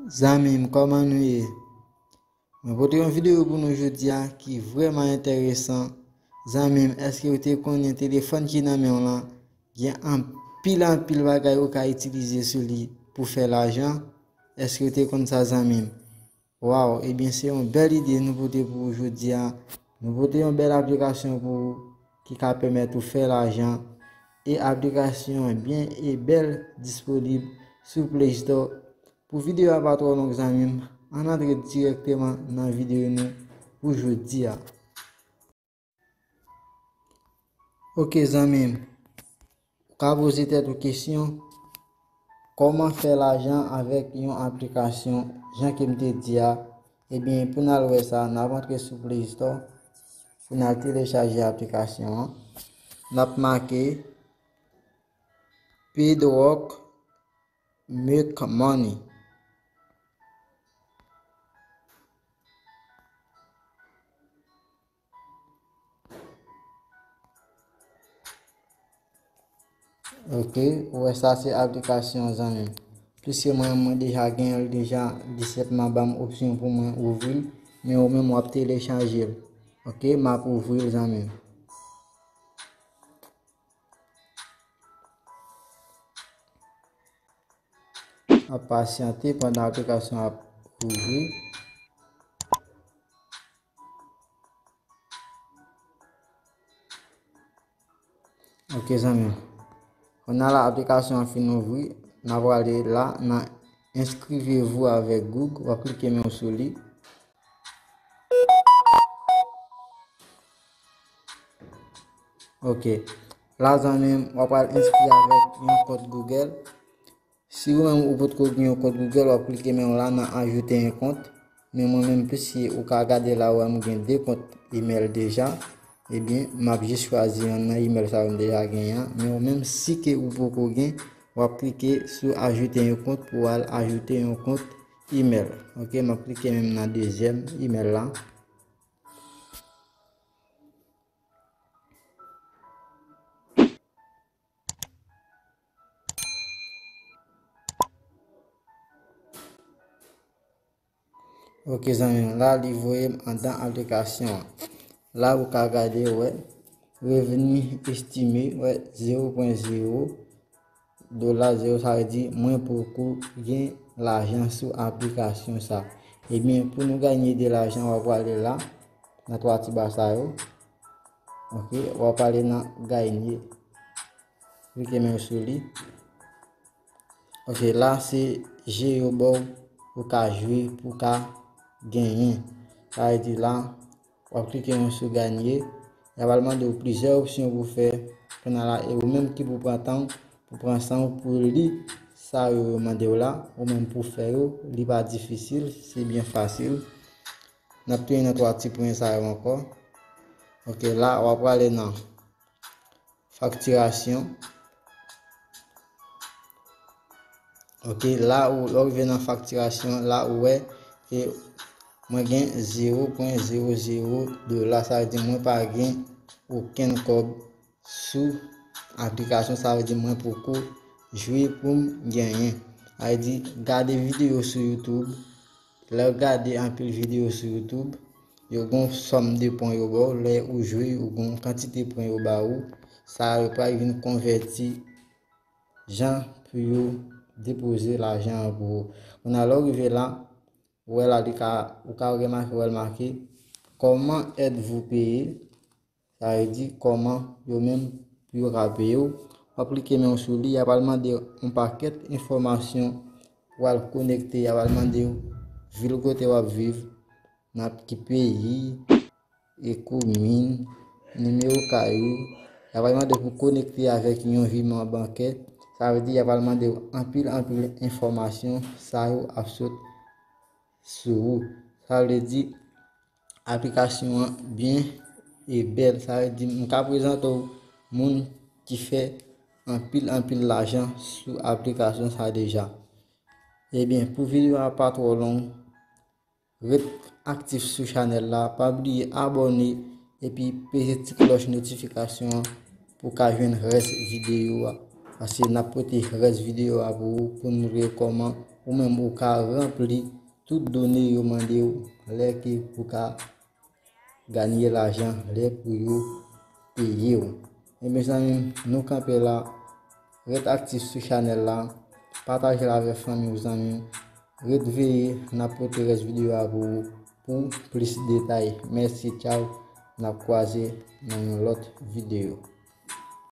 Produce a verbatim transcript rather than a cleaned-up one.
Zanmi m, kòman nou ye? Mwen pote yon videyo pou nou jodi a ki vrèman enteresan. Zanmi m, èske w te konnen telefòn ki nan men w lan gen anpil anpil bagay ou ka itilize sou li pou fè lajan? Èske w te konn sa, zanmi m? Waw, ebyen se yon bèl ide nou pote pou ou jodi a. Nou pote yon bèl aplikasyon pou ou ki ka pèmèt ou fè lajan. E aplikasyon an byen e bèl disponib sou Play Store. Pou videyo a pa twò long, zanmi m, ann antre dirèkteman nan videyo nou pou jodi a. Ok, zanmi m, ou ka poze tèt ou kesyon, kòman fè lajan avèk yon aplikasyon, jan ke m te di a? Ebyen, pou n al wè sa, n ap antre sou Play Store, pou n al telechaje aplikasyon an. N ap make Pedrock Make Money. Ok, ou wè sa se aplikasyon an, zanmi m. Piske mwen, mwen deja genyen l deja, li senpman ban m opsyon pou mwen ouvri l, men ou menm w ap telechaje l. Ok, m ap ouvri l, zanmi m. Ap pasyante pandan aplikasyon ap ouvri. Ok, zanmi m. Kounye a la, aplikasyon an fin ouvri. N a prale la, nan Inscrivez-vous avec Google. W ap klike men w sou li. Ok. La, zanmi m, w ap al enskri avèk yon kont Google. Si ou menm ou potko gen yon kont Google, w ap klike men w la nan Ajouter un compte. Men mwen menm, piske ou ka gade la, ou wè m gen de kont email deja. Ebyen, m ap jis chwazi yonn nan email sa yo m deja genyen an. Men ou menm, si ke ou poko gen, w ap klike sou Ajouter un compte pou w al ajoute yon kont email. Ok, m ap klike menm nan dezyèm email la. Ok, zanmi m, la, li voye m andan aplikasyon an. La, ou ka gade, wè, revni estime, wè, zewo pwen zewo dola, zewo, sa vle di, mwen poko gen lajan sou aplikasyon sa. Ebyen, pou nou ganye de lajan, w ap prale la, nan twa ti ba sa yo. Ok, w ap prale nan ganye. Klike men w sou li. Ok, la se je yo ba w pou ka jwe, pou ka genyen. Sa vle di la, w ap klike yon sou ganye. Y ap al mande w plizyè opsyon pou fè. Kounye a la, e ou menm ki pou pran tan w, pou pran san w, pou li sa yo, yo mande w la, ou menm pou fè yo, li pa difisil, se byen fasil. N ap tounen nan twa ti pwen sa yo ankò. Ok, la, w ap prale nan faktirasyon. Ok, la ou, lè w rive nan faktirasyon, la ou wè ke mwen gen zewo pwen zewo zewo dola, sa vle di mwen pa gen okenn kòb sou aplikasyon, sa vle di mwen poko jwe pou m genyen. Sa vle di, gade videyo sou YouTube, lè w gade anpil videyo sou YouTube, yo gon sòm de pwen yo ba w, lè ou jwe, ou gon kantite pwen yo ba ou, sa yo pral vin konvèti jan pou yo depoze lajan an pou ou. Kounye a, lè w rive la, ou wè la, li ka, ou ka remake, ou wè l make, comment êtes-vous payé? Sa vle di kòman yo menm pou yo ka peye w. W ap klike men w sou li, y ap al mande w yon pakèt enfòmasyon. W al konekte, y ap al mande w vil kote w ap viv, nan ki peyi, e komin, nimewo kay ou. Y ap al mande w pou konekte avèk yon viman bankè. Sa vle di y ap al mande w anpil, anpil enfòmasyon, sa yo ap sot sou ou. Sa vle di, aplikasyon an byen e bèl. Sa vle di, m ka prezante w moun ki fè anpil, anpil lajan sou aplikasyon sa deja. Ebyen, pou videyo a pa twò long, ret aktif sou chanèl la. Pa bliye abòne epi peze ti klòch notifikasyon an pou w ka jwenn rès videyo a. Paske n ap pote rès videyo a pou ou, pou n montre kòman ou menm ou ka ranpli tout done yo mande w lè ke pou ka ganye lajan, lè pou yo peye w. E mezanmi, nou kanpe la, ret aktif sou chanèl la, pataje l avèk fanmi w, zanmi w, ret veye, n ap pote rès videyo a pou ou pou plis detay. Mèsi, tchaw, n ap kwaze nan yon lòt videyo.